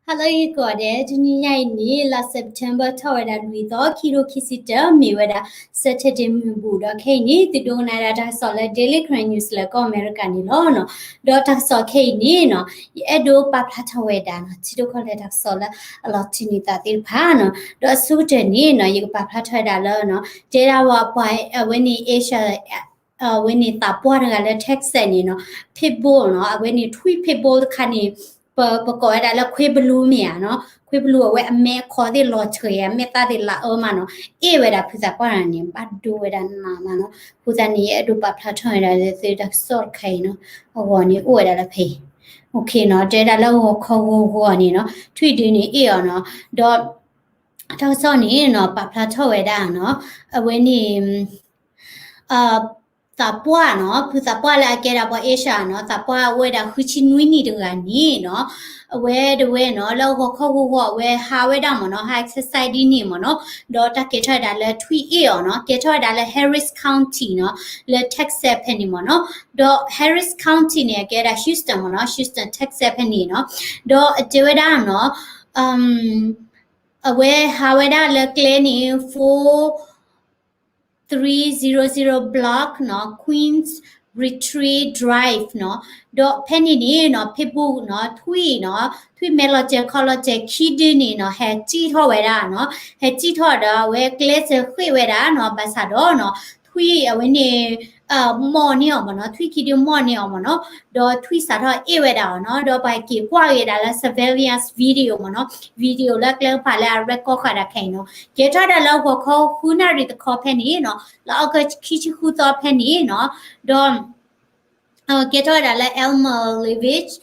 ဟါလၢအဂ့ၤကိးဂၤဒဲး, တနံၤညါအံၤန့ၣ် လါ September ထီၣ်ဝဲဒၣ်လွံၢ်သီ ခံကထိခံဆံတၢ မ့ၢ်ဝဲဒၣ် Saturday မုၢ်ဘူၣ် ဒီးခဲအံၤန့ၣ် သုဒိကနၣ်ဝဲဒၣ်တၢ်ကစီၣ်လၢ Daily Karen News လၢကီၢ်အမဲရကၤန့ၣ်လီၤ. ဒီးတၢ်ကစီၣ်ခဲအံၤန့ၣ်နီၤ ယအဲၣ်ဒိးပာ်ဖျါထီၣ်ဝဲဒၣ်နီၤ ထံဒိၣ်ကီၢ်လဲၢ်တၢ်ကစီၣ်လၢအလီၤထုးန့ၢ်သးသ့ၣ်တဖၣ်နီၤ, ဒီးအဆိကတၢၢ်န့ၣ်နီၤ ယကပာ်ဖျါထီၣ်ဝဲဒၣ်လၢနီၤ တဲဒၣ်ဝဲပှၤအဝဲန့ၣ် Asia အဝဲန့ၣ်သးပှၢ်တဂၤလၢ Texas န့ၣ်နီၤ pit bull နီၤ အဝဲန့ၣ်ထွံၣ် pit bull တခါန့ၣ် ပ ပကိးဝဲဒၣ်လၢခွ့ဘလူးမ့ၢ်ဧါနီၤ, ခွ့ဘလူးအဝဲအမဲအခီသ့ၣ်လီၤဆှဲး အမဲာ်သၣ်သ့ၣ်လၤအၢမးနီၤ, အ့ၣ်ဝဲဒၣ်ဖုသးပှၢ်တဂၤန့ၣ် ဘၣ်ဒိဝဲဒၣ်နးမးနီၤ, အဃိသတးန့ၣ် ယအဲၣ်ဒိးပာ်ဖျါထီၣ်ဝဲဒၣ်လၢသုတၢ်ကစီၣ်တခါအံၤနီၤ, အဂီၢ်န့ၣ်အိၣ်ဝဲဒၣ်လၢဖဲအံၤ, နီၤ တဲဒၣ်လၢဂီၤခီဂီၤဂီၤန့ၣ်နီၤ ထွံၣ်ဒုန့ၣ်အ့ၣ်အီၤနီၤ, ဒီး တၢ်ကစီၣ်န့ၣ်နီၤ ပာ်ဖျါထီၣ်ဝဲဒၣ်နီၤ အဝဲန့ၣ် သးပှၢ်နီၤ ဖုသးပှၢ်လၢအကဲဒၣ်ပှၤ Asia နီၤ သးပှၢ်အိၣ်ဝဲဒၣ်ဃုဆံနွံနံၣ်တဂၤန့ၣ်နီၤ, အဝဲဒၣ်ဝဲနီၤ လၢဂီၤခီဂီၤဂီၤအဝဲဟးဝဲဒၣ်မ့ၢ်နီၤ ဟး exercise ဒ်န့ၣ်မ့ၢ်နီၤ, ဒီးတၢ်ကဲထီၣ်ဝဲဒၣ်လၢထွံၣ်အ့ၣ်အီၤနီၤ ကဲထီၣ်ဝဲဒၣ်လၢ Harris County နီၤ လၢ Texas ဖဲန့ၣ်မ့ၢ်နီၤ, ဒီး Harris County န့ၣ် အကဲဝဲဒၣ် Houston မ့ၢ်နီၤ Houston Texas ဖဲန့ၣ်နီၤ, ဒီးအတဲဝဲဒၣ်နီၤ အဝဲဟးဝဲဒၣ်လၢကျဲန့ၣ် four three zero zero block နီၤ Queens Retreat Drive နီၤ, ဒီးဖဲန့ၣ်န့ၣ်နီၤ pit bull နီၤ ထွံၣ်နီၤ ထွံၣ်မဲလီၤစဲၤခီလီၤစဲၤခံဒုန့ၣ်နီၤ ဟဲစံၣ်ထီၣ်ဝဲဒၣ်နီၤ, ဟဲစံၣ်ထီၣ်ဒီးအဝဲကျဲစၢၤဃ့ၢ်ဝဲဒၣ်နီၤ ဘၣ်ဆၣ်ဒီးနီၤ ထွံၣ်အဝဲန့ၣ် မီၢ်န့ၢ်အီၤမ့ၢ်နီၤ, ထွံၣ်ခံဒုမီၢ်န့ၢ်အီၤမ့ၢ်နီၤ, ဒီးထွံၣ်စးထီၣ်အ့ၣ်ဝဲဒၣ်အီၤနီၤ, ဒီးပှၤက့ၤကွၢ်က့ၤဒၣ်လၢ surveillance video မ့ၢ်နီၤ, video လၢကျဲကပၤလၢအ record ဃာ်ဒၣ်ခဲအံၤနီၤ, ကဲထီၣ်ဝဲဒၣ်လၢဂီၤခီဃုနၣ်ရံၣ်တခီဖဲန့ၣ်နီၤ, လၢ August ခံဆံဃုသီဖဲန့ၣ်နီၤ, ဒီး ကဲထီၣ်ဝဲဒၣ်လၢ Alma Levitch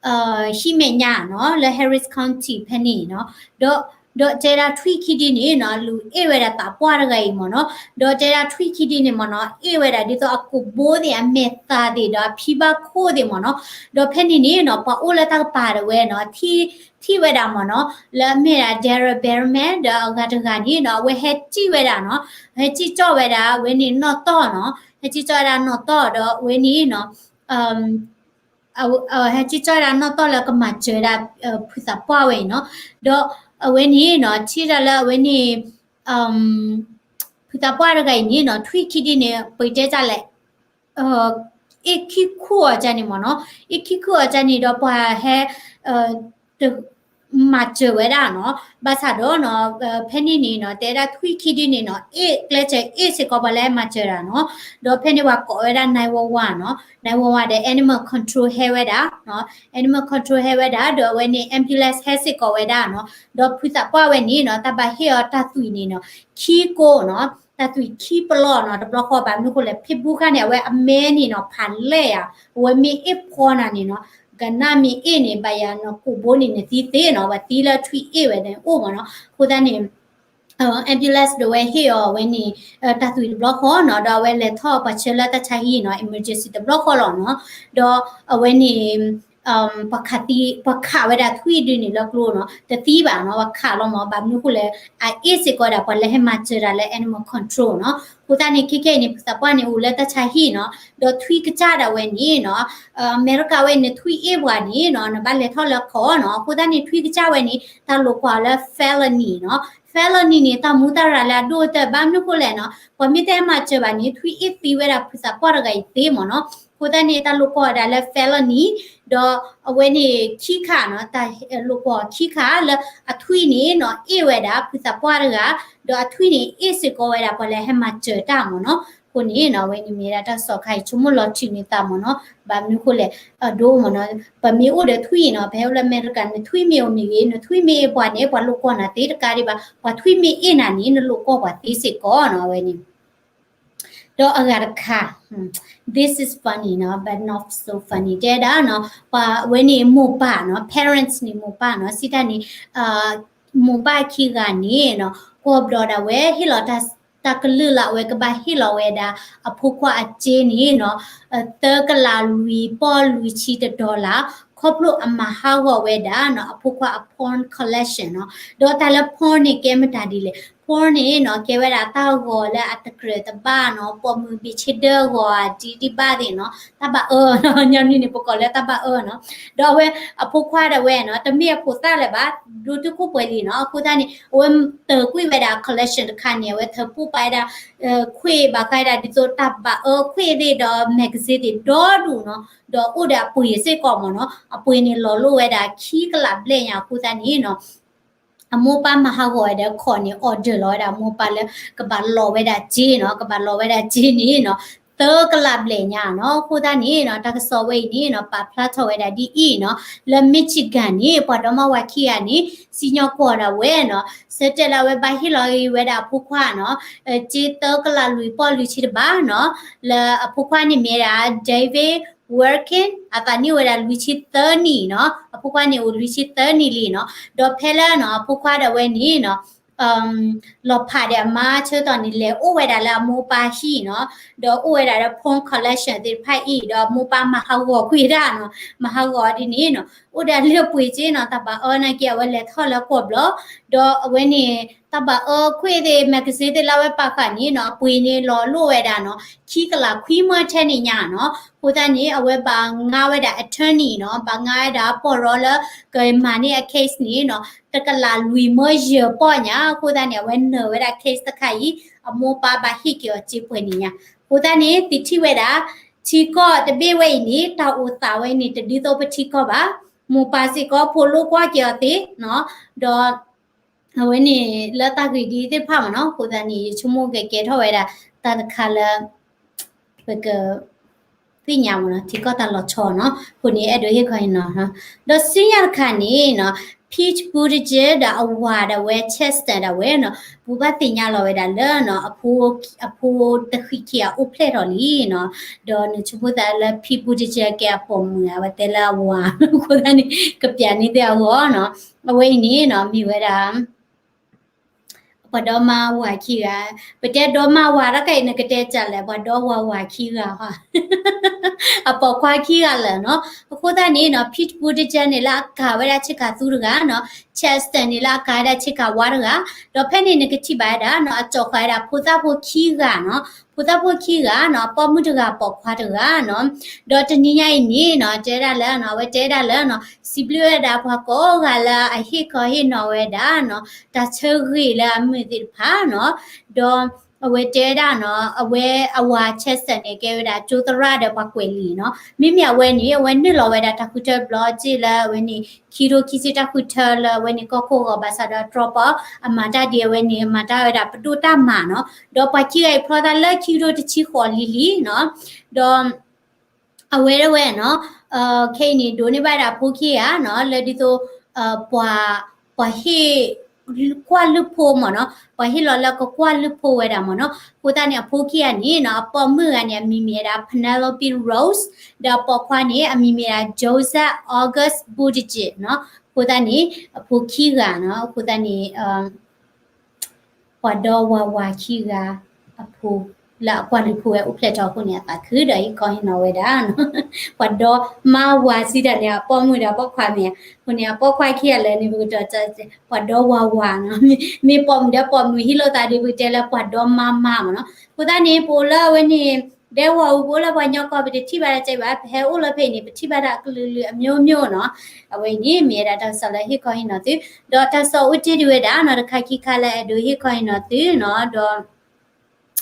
ဟံၣ်မဲာ်ညါနီၤ လၢ Harris County ဖဲန့ၣ်နီၤ, ဒီး ဒီးတဲဒၣ်ထွံၣ်ခံဒုန့ၣ်နီၤ လူၤအ့ၣ်ဝဲဒၣ်သးပှၢ်တဂၤအံၤမ့ၢ်နီၤ, ဒီးတဲဒၣ်ထွံၣ်ခံဒုန့ၣ်မ့ၢ်နီၤ အ့ၣ်ဝဲဒၣ်ဒ်သိးအကိာ်ဘိသ့ၣ် အမဲာ်သၣ်သ့ၣ် ဒီးအဖံဘၣ်ခိၣ်သ့ၣ်မ့ၢ်နီၤ, ဒီးဖဲန့ၣ်န့ၣ်နီၤ ပှၤအိၣ်လၢတၢ်ကပၤဒၣ်ဝဲနီၤ ထံၣ် ထံၣ်ဝဲဒၣ်မ့ၢ်နီၤ လၢအမ့ၢ်ဒၣ် David Berman ဒီးအဂၤတဂၤန့ၣ်နီၤ အဝဲဟဲစံၣ်ဝဲဒၣ်နီၤ ဟဲစံၣ်ကၠီၣ်ဝဲဒၣ် အဝဲန့ၣ်နီၣ်တီၢ်နီၤ ဟဲစံၣ်ကၠီၣ်ဝဲဒၣ်နီၣ်တီၢ်ဒီးအဝဲန့ၣ်နီၤ ဟဲစံၣ်ကၠီၣ်ဝဲဒၣ်နီၣ်တီၢ်လၢကမၤစၢၤဒၣ် ဖုသးပှၢ်ဝဲအံၤနီၤ, ဒီးအဝဲန့ၣ်နီၤ ထံၣ်ဒၣ်လၢအဝဲန့ၣ် ဖုသးပှၢ်တဂၤအံၤန့ၣ်နီၤ ထွံၣ်ခံဒုန့ၣ် ပတဲတၢ်လဲၣ် အ့ၣ်ခံခူၣ်အီၤကန့ၣ်မ့ၢ်နီၤ, အ့ၣ်ခံခူၣ်အီၤကန့ၣ်ဒီးပှၤဟဲ မၤစၢၤဝဲဒၣ်နီၤ, ဘၣ်ဆၣ်ဒီးနီၤ ဖဲန့ၣ်န့ၣ်နီၤ တဲဒၣ်ထွံၣ်ခံဒုန့ၣ်နီၤ အ့ၣ်ကျဲစၢၤအ့ၣ်စ့ၢ်ကီးပှၤလၢဟဲမၤစၢၤတၢ်နီၤ, ဒီးဖဲန့ၣ်ပှၤကိးဝဲဒၣ် nine one one နီၤ, nine one one ဒီး animal control ဟဲဝဲဒၣ်, animal control ဟဲဝဲဒၣ် ဒီးအဝဲန့ၣ် ambulance ဟဲစ့ၢ်ကီးဝဲဒၣ်နီၤ, ဒီးဖုသးပှၢ်ဝဲန့ၣ်နီၤ တၢ်ဘၣ်ဟ့ၣ်အီၤတၢ်သွံၣ်န့ၣ်နီၤ ခံကိးနီၤ, တၢ်သွံၣ်ခံပလီၢ်နီၤ, တဘျီဃီဘၣ်မနုၤဃိလဲၣ် ဖံဘူခါန့ၣ် အဝဲအမဲန့ၣ်နီၤ ဖးလဲၢ်ဧါ, အဝဲမ့ၢ်အ့ၣ်ဖီနၤန့ၣ်နီၤ, ကနၣ်မ့ၢ်အ့ၣ်န့ၣ် ဘၣ်ယၤနီၤ ကိာ်ဘိန့ၣ်နသံသ့နီၤ, ပှၤသံလၢထွံၣ်အ့ၣ်ဝဲန့ၣ်အိၣ်မ့ၢ်နီၤ, အဃိသတးန့ၣ် ambulance ဒီးဝဲဟ့ၣ်အီၤဝဲန့ၣ် တၢ်သွံၣ်တဘျီဃီနီၤ, ဒီးအဝဲလဲၤထီၣ်ပှၤဆှၢလၢတၢ်ဆါဟံၣ်နီၤ emergency တဘျီဃီလီၤနီၤ, ဒီးအဝဲန့ၣ် ပှၤခးဝဲဒၣ်ထွံၣ်ဒုန့ၣ်လၢကျိနီၤ, တသံဘၣ်နီၤ, ပှၤခးလီၤမ့ၢ် ဘၣ်မနုၤဃိလဲၣ် အအ့ၣ်စ့ၢ်ကီးဒၣ်ပှၤလၢဟဲမၤစၢၤတၢ်လၢ animal control နီၤ, အဃိသတးန့ၣ် ခဲခဲအံၤန့ၣ် ဖုသးပှၢ်န့ၣ်အိၣ်လၢတၢ်ဆါဟံၣ်နီၤ, ဒီးထွံၣ်ကစၢ်ဒၣ်ဝဲန့ၣ်နီၤ အမဲရကၤဝဲန့ၣ် ထွံၣ်အ့ၣ်ပှၤန့ၣ်နီၤ နဘၣ်လဲၤထီၣ်လၢခီနီၤ, အဃိသတးန့ၣ် ထွံၣ်ကစၢ်ဝဲန့ၣ် တၢ်လိာ်ကွီၢ်လၢ felony နီၤ, felony န့ၣ် တၢ်မူတၢ်ရၢ်လၢအဒိၣ်ကတၢၢ် ဘၣ်မနုၤဃိလဲၣ်နီၤ, ပှၤမ့ၢ်တဟဲမၤစၢၤဘၣ်န့ၣ် ထွံၣ်အ့ၣ်သံဝဲဒၣ်ဖုသးပှၢ်တဂၤအံၤသ့မ့ၢ်နီၤ, အဃိသတးန့ၣ် တၢ်လိာ်ကွီၢ်ဒၣ်လၢ felony ဒီးအဝဲန့ၣ်ခံခါနီၤ, တၢ်လိာ်ကွီၢ်ခံခါလၢအထွံၣ်န့ၣ်နီၤ အ့ၣ်ဝဲဒၣ်ဖုသးပှၢ်တဂၤ, ဒီးအထွံၣ်န့ၣ် အ့ၣ်စ့ၢ်ကီးဝဲဒၣ်ပှၤလၢဟဲမၤစၢၤတၢ်မ့ၢ်နီၤ, အဃိန့ၣ်နီၤ အဝဲန့ၣ်မ့ၢ်ဒၣ်တၢ်ကစီၣ်ခါအံၤ ဆိကမိၣ်လီၤထုးန့ၢ်သးမ့ၢ်နီၤ, ဘၣ်မနုၤဃိလဲၣ် အဒိမ့ၢ်နီၤ, ပမ့ၢ်အိၣ်ဒီးထွံၣ်နီၤ, ပဟဲအိၣ်လၢအမဲရကၤ နထွံၣ်မ့ၢ်အိၣ်မ့ၢ်ဂ့ၤ, နထွံၣ်မ့ၢ်အ့ၣ်ပှၤန့ၣ် ပှၤလိာ်ကွီၢ်နၤသ့တကးဒံးဘၣ်, ပှၤထွံၣ်မ့ၢ်အ့ၣ်နၤန့ၣ် နလိာ်ကွီၢ်ပှၤသ့စ့ၢ်ကီးနီၤ အဝဲန့ၣ် ဒီးအဂၤတခါ this is funny နီၤ but not so funny တဲဒၣ်နီၤ ပှၤဝဲန့ၣ်မိၢ်ပၢ်နီၤ parents န့ၣ်မိၢ်ပၢ်နီၤ စံးတၢ်န့ၣ် မိၢ်ပၢ်ခံဂၤန့ၣ်နီၤ ကွီၢ်ဘျီဒၣ်ဝဲဟ့ၣ်လီၤတၢ် တၢ်ကလုၢ်လၢအဝဲကဘၣ်ဟ့ၣ်လီၤဝဲဒၣ် အဖိခွါအစ့န့ၣ်နီၤ သၢကလးလွံၢ်ပီၢ်လွံၢ်ဆံတ dollar ခီဖျိအမၤဟးဂီၤဝဲဒၣ်နီၤ အဖိခွါအ porn collection နီၤ ဒီးတၢ်လၢ porn န့ၣ်ကဲမတၤဒ်လဲၣ် four န့ၣ်နီၤ ကဲဝဲဒၣ်တၢ်ဂီၤလၢအတကြၢးတဘၣ်နီၤ, ပိာ်မုၣ်ဘ့ၣ်ဆ့ဒၢဂီၤဒံးဒံးဘၣ်သ့ၣ်နီၤ, တၢ်ဘၣ်အၢနီၤ, ညီနုၢ်န့ၣ် ပကိးလၢတၢ်ဘၣ်အၢနီၤ. ဒီးအဝဲအဖိခွါဒၣ်ဝဲနီၤ တမ့ၢ်အဖိသၣ်လၢၤဘၣ်, ဒိၣ်တုာ်ခိၣ်ပှဲၤလံနီၤ. အဃိသတးန့ၣ် အဝဲတၢၤကွံာ်ဝဲဒၣ် collection တခါန့ၣ် အဝဲထုးဖှိၣ်ပာ်ဝဲဒၣ် ခွံၣ်ဘၣ်ဃးဒၣ် ဒ်သိးတၢ်ဘၣ်အၢခွံၣ်သ့ၣ်ဒီး magazine သ့ၣ်ဒီဒူၣ်နီၤ, ဒီးအိၣ်ဒီးအပှ့ၤစ့ၢ်ကီးမ့ၢ်နီၤ. အပှ့ၤန့ၣ်လီၤလိၣ်ဝဲဒၣ်ခံကလးဘျဲၣ်ညါ. အဃိသတးန့ၣ်နီၤ အမိၢ်ပၢ်မၤဟးဂီၤဝဲဒီးခီၣ်န့ၣ် order လီၤဝဲဒၣ်အမိၢ်ပၢ်လၢ ကဘၣ်လီၤဝဲဒၣ်စ့နီၤ, ကဘၣ်လီၤဝဲဒၣ်စ့န့ၣ်နီၤ သၢကလးဘျဲၣ်ညါနီၤ. အဃိသတးန့ၣ်နီၤ တၢ်ကစီၣ်ဝဲအံၤန့ၣ်နီၤ ပာ်ဖျါထီၣ်ဝဲဒၣ်ဒ်အံၤနီၤ, လၢ Michigan န့ၣ် ပှၤဒီမါဝၤခံဂၤန့ၣ် စံၣ်ညီၣ်ကွီၢ်ဒၣ်ဝဲနီၤ, ဆၢတဲာ်လၢအဝဲဘၣ်ဟ့ၣ်လီၤက့ၤဝဲဒၣ်အဖိခွါနီၤ စ့သၢကလးလွံၢ်ပီၢ်လွံၢ်ဆံတဘးနီၤ, လၢအဖိခွါန့ၣ်မ့ၢ်ဝဲဒၣ် David Werkin, အသးနံၣ်အိၣ်ဝဲဒၣ်လွံၢ်ဆံသၢနံၣ်နီၤ, အဖိခွါန့ၣ်အိၣ်လွံၢ်ဆံသၢနံၣ်လံနီၤ. ဒီးဖဲလၢနီၤ အဖိခွါဒၣ်ဝဲန့ၣ်နီၤ လီၤဖးဒီးအမါဆၢကတီၢ်န့ၣ် လဲၤအိၣ်ဝဲဒၣ်လၢအမိၢ်ပၢ်ဟံၣ်နီၤ, ဒီးအိၣ်ဝဲဒၣ်လၢ porn collection သ့ၣ်တဖၣ်အံၤ ဒီးအမိၢ်ပၢ်မၤဟးဂီၤကွံာ်ဒၣ်နီၤ, မၤဟးဂီၤဒ်န့ၣ်နီၤ အိၣ်ဒီးလၢပှ့ၤစ့နီၤ, တၢ်ဘၣ်အၢနာ်က့ အဝဲလဲၤထီၣ်လၢကွီၢ်ဘျီ, ဒီးအဝဲန့ၣ် တၢ်ဘၣ်အၢခွံၣ်သ့ၣ် magazine သ့ၣ်လၢအဝဲပာ်ဃာ်န့ၣ်နီၤ အပှ့ၤန့ၣ်လီၤလိၣ်ဝဲဒၣ်နီၤ ခံကလးခွံမၢထဲန့ၣ်ညါနီၤ. အဃိသတးန့ၣ် အဝဲဘၣ်ငါဝဲဒၣ် attorney နီၤ, ဘၣ်ငါဝဲဒၣ်ပီၢ်ရီလၢ ကမၤန့ၢ်အ case န့ၣ်နီၤ တကလးလွံၢ်မၢယဲၢ်ပီၢ်ညါ. အဃိသတးန့ၣ် အဝဲနၢၤဝဲဒၣ် case တခါအံၤ အမိၢ်ပၢ်ဘၣ်ဟ့ၣ်က့ၤအီၤစ့ပှဲၤန့ၣ်ညါ. အဃိသတးန့ၣ် သုထံၣ်ဝဲဒၣ် ထံကီၢ်တဘ့ၣ်ဝဲအံၤန့ၣ် တၢ်အိၣ်သးဝဲန့ၣ် တဒ်သိးပထံကီၢ်ဘၣ်. မိၢ်ပၢ်စ့ၢ်ကီးဖိလိၣ်ကွၢ်က့ၤအီၤသ့နီၤ, ဒီး အဝဲန့ၣ်လၢတၢ်ဂ့ၢ်ဒ်သ့ၣ်တဖၣ်မ့ၢ်နီၤ. အဃိသတးန့ၣ် ယဆိကမိၣ်ကကဲထီၣ်ဝဲဒၣ်တၢ်တခါလၢ ပကသ့ၣ်ညါမ့ၢ်နီၤ ထံကီၢ်တၢ်လီၤဆီနီၤ. အဃိန့ၣ် အဲၣ်ဒိးဟ့ၣ်ခီဟ့ၣ်နီၤနီၤ. ဒီးဆူညါတခါန့ၣ်နီၤ Pete Buttigieg ဒီးအဝၤဒၣ်ဝဲ Chasten ဒၣ်ဝဲနီၤ ပူၤဘၣ်သ့ၣ်ညါလီၤဝဲဒၣ်လၢနီၤ အဖိ အဖိတဃံးခံဂၤအိၣ်ဖျဲၣ်ထီၣ်လံနီၤ. ဒီးနဆိကမိၣ်သးလၢ Pete Buttigieg ကဲအပိာ်မုၣ်ဧါ အဝဲတဲလၢအဝၤ အဃိသတးန့ၣ် ကပျးန့ၢ်သ့ၣ်အဂီၢ်နီၤ. အဝဲအံၤန့ၣ်နီၤ မ့ၢ်ဝဲဒၣ် ပှၤဒီမါဝၤခံဂၤ, ပတဲဒီမါဝၤတခါအံၤ နကတဲကၢ်လဲၣ် ပှၤဒီဝၤဝၤခံဂၤဧါ, အပိာ်ခွါခံဂၤလၢာ်နီၤ. အဃိသတးန့ၣ်နီၤ Pete Buttigieg န့ၣ်လၢအကၤဝဲဒၣ်ဆ့ကၤသူတဂၤနီၤ, Chasten န့ၣ်လၢအကၤဝဲဒၣ်ဆ့ကၤဝါတဂၤ, ဒီးဖဲန့ၣ် နကထံၣ်ဘၣ်ဝဲဒၣ်နီၤ အကၠီၣ်ဃာ်ဝဲဒၣ်ဖိသၣ်ဖိခံဂၤနီၤ, ဖိသၣ်ဖိခံဂၤနီၤ အပိာ်မုၣ်တဂၤပိာ်ခွါတဂၤနီၤ. ဒီးတနံၤညါအံၤန့ၣ်နီၤ တဲဒၣ်လၢနီၤ အဝဲတဲဒၣ်လၢနီၤ စံးဘျုးဝဲဒၣ်ပှၤကိးဂၤလၢအဟ့ၣ်ခီဟ့ၣ်နီၤဝဲဒၣ်နီၤ တၢ်ဆၢဂ့ၤလၢအမုာ်သ့ၣ်တဖၣ်နီၤ. ဒီးအဝဲတဲဝဲဒၣ်နီၤ အဝဲအဝၤ Chasten န့ၣ် ကဲဝဲဒၣ်ကၠိသရၣ်ဒီးပှၤကွဲးလံာ်နီၤ. မ့မ့ၢ်အဝဲန့ၣ် အဝဲနုာ်လီၤဝဲဒၣ်တၢ်ဃုထၢဘျီက့လၢအဝဲန့ၣ် ခံထိခံဆံတၢ်ဃုထၢလၢအဝဲန့ၣ်ကီၢ်ခိၣ်ဂီၤ ဘၣ်ဆၣ်ဒီးတြီပီ အမၤတၢ်ဒ်အဝဲန့ၣ် အမၤတၢ်ဝဲဒၣ်ပဒိၣ်တၢ်မၤနီၤ. ဒီးပှၤခံဂၤအံၤဖျီသးလၢခံကထိတဆံဃိးလံလံနီၤ. ဒီး အဝဲဒၣ်ဝဲနီၤ ခဲအံၤန့ၣ်ဒိးန့ၢ်ဘၣ်ဒၣ်အဖိခံဂၤနီၤ လၢဒ်သိး ပှၤ ပှၤဟ့ၣ်ကွၢ်လုၢ်ဖိမ့ၢ်နီၤ, ပှၤဟ့ၣ်လီၤလၢကကွၢ်လုၢ်ဖိဝဲဒၣ်မ့ၢ်နီၤ. အဃိသတးန့ၣ် အဖိခံဂၤန့ၣ်နီၤ အပိာ်မုၣ်တဂၤန့ၣ် အမံၤမ့ၢ်ဝဲဒၣ် Penelope Rose, ဒီးအပိာ်ခွါန့ၣ် အမံၤမ့ၢ်ဝဲဒၣ် Joseph August Buttigieg နီၤ. အဃိသတးန့ၣ် အဖိခံဂၤနီၤ အဃိသတးန့ၣ် ပှၤဒီဝၤဝၤခံဂၤအဖိ လၢအကွၢ်လုၢ်ဖိဝဲအိၣ်ဖျဲၣ်ထီၣ်အဃိန့ၣ် အသးခုဒီးဟ့ၣ်ခီဟ့ၣ်နီၤဝဲဒၣ်နီၤ. ပှၤဒီမါဝၤစံးတၢ်န့ၣ် အပိာ်မုၣ်ဒီးအပိာ်ခွါမ့ၢ်ဧါ, အဃိန့ၣ် အပိာ်ခွါခံဂၤလၢာ်န့ၣ် ပကတီၢ် ပှၤဒီဝၤဝၤနီၤ. မ့ၢ်ပိာ်မုၣ်ဒီးပိာ်မုၣ်ဟ့ၣ်လိာ်သးဒီး ပကတဲလၢပှၤဒီမါမါမ့ၢ်နီၤ. အဃိသတးန့ၣ် ပအိၣ်လၢအဝဲန့ၣ် ဒဲဝၤအူပအိၣ်လၢပှၤကညီကီၢ် ပတထံၣ်ဘၣ်တၢ်ကဲဘၣ်, ပဟဲအိၣ်လၢဖဲအံၤန့ၣ် ပထံၣ်ဘၣ်တၢ်အကလုာ်ကလုာ်အမျိုးမျိုးနီၤ. အဝဲအံၤန့ၣ် မ့ၢ်ဝဲဒၣ်တၢ်ကစီၣ်လၢဟ့ၣ်ခီဟ့ၣ်နီၤသု, ဒီးတၢ်ကစီၣ်အိၣ်တ့ၢ်ဒံးဝဲဒၣ်နီၤ တခါခံခါလၢအဲၣ်ဒိးဟ့ၣ်ခီဟ့ၣ်နီၤသုနီၤ, ဒီး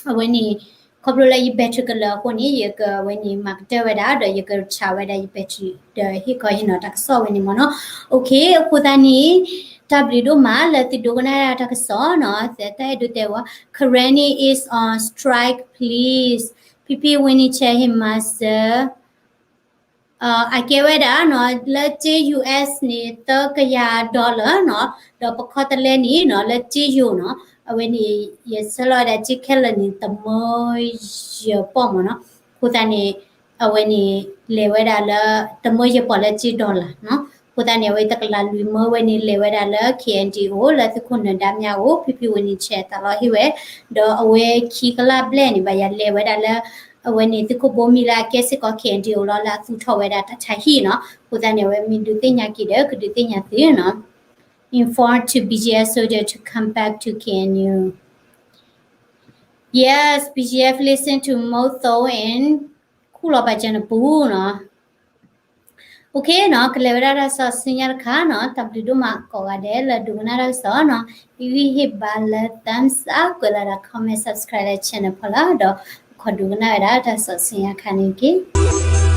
အဝဲန့ၣ် ခီဖျိလၢယ battery ကလၢာ်အဃိန့ၣ် ယကဝဲန့ၣ် မၤကတၢၢ်ဝဲဒၣ် ဒီးယကဆးဝဲဒၣ်ယ battery ဒီးဟ့ၣ်ခီဟ့ၣ်နီၤတၢ်ကစီၣ်ဝဲန့ၣ်မ့ၢ်နီၤ. Okay အဃိသတးန့ၣ် တၢ်ဘျုးဒိၣ်မးလၢသုဒိကနၣ်တၢ်ကစီၣ်နီၤ, တၢ်အဲၣ်ဒိးတဲဝဲ Karenni is on strike please, ဖံဖံဝံနံၤဆဲးဟ့ၣ်မၤစၢၤ အကဲဝဲဒၣ်နီၤ လၢစ့ US န့ၣ် သၢကယၤ dollar နီၤ, ဒီးပခီတလဲန့ၣ်နီၤ လၢစ့ယိၤနီၤ အဝဲန့ၣ် ယဆဲးလီၤဝဲဒၣ်စ့ခဲလၢာ်န့ၣ် တမၢယဲၢ်ပီၢ်မ့ၢ်နီၤ. အဃိသတးန့ၣ် အဝဲန့ၣ် လဲၤဝဲဒၣ်လၢ တမၢယဲၢ်ပီၢ်လၢစ့ dollar နီၤ. အဃိသတးန့ၣ် အဝဲတကလးလွံၢ်မၢဝဲန့ၣ် လဲၤဝဲဒၣ်လၢ KNDO လၢသုးခိၣ်နၢၤဒါမြဝတီ ဖံဖံဝံနံၤဆဲးသးလီဟ့ၣ်ဝဲ, ဒီးအဝဲခံကလးဘျဲၣ်န့ၣ် ဘၣ်ယၤလဲၤဝဲဒၣ်လၢ အဝဲန့ၣ်သုးခိၣ်ဘိမံၤလၢအကဲစ့ၢ်ကီး KNDO လီၤ လၢအသူၣ်ထီၣ်ဝဲဒၣ်တၢ်ဆါဟံၣ်နီၤ. အဃိသတးန့ၣ် အဝဲမ့ၢ်ဒုးသ့ၣ်ညါက့ၤဒီး ကဒုးသ့ၣ်ညါသုနီၤ. Inform to BGF soldier to come back to KNU. Yes, B G F listen to မုတ်သုံး and ခူၣ်လီၤပာ်စၢၤနပူၤနီၤ. Okay နီၤ, ကလဲၤဝဲဒၣ်တၢ်ကစီၣ်ဆူညါတခါနီၤ, တၢ်ဘျုးဒိၣ်မးကိးဂၤဒဲးလၢဒိကနၣ်တၢ်ကစီၣ်နီၤ, ဟ့ၣ်ဂံၢ်ဟ့ၣ်ဘါလၢ thumbs up ကွဲးလီၤဒၣ် comment, subscribe လၢ channel ဖီလာ်ဒီး ခီဒိကနၣ်ဝဲဒၣ်တၢ်ကစီၣ်ဆူညါခါန့ၣ်တက့ၢ်.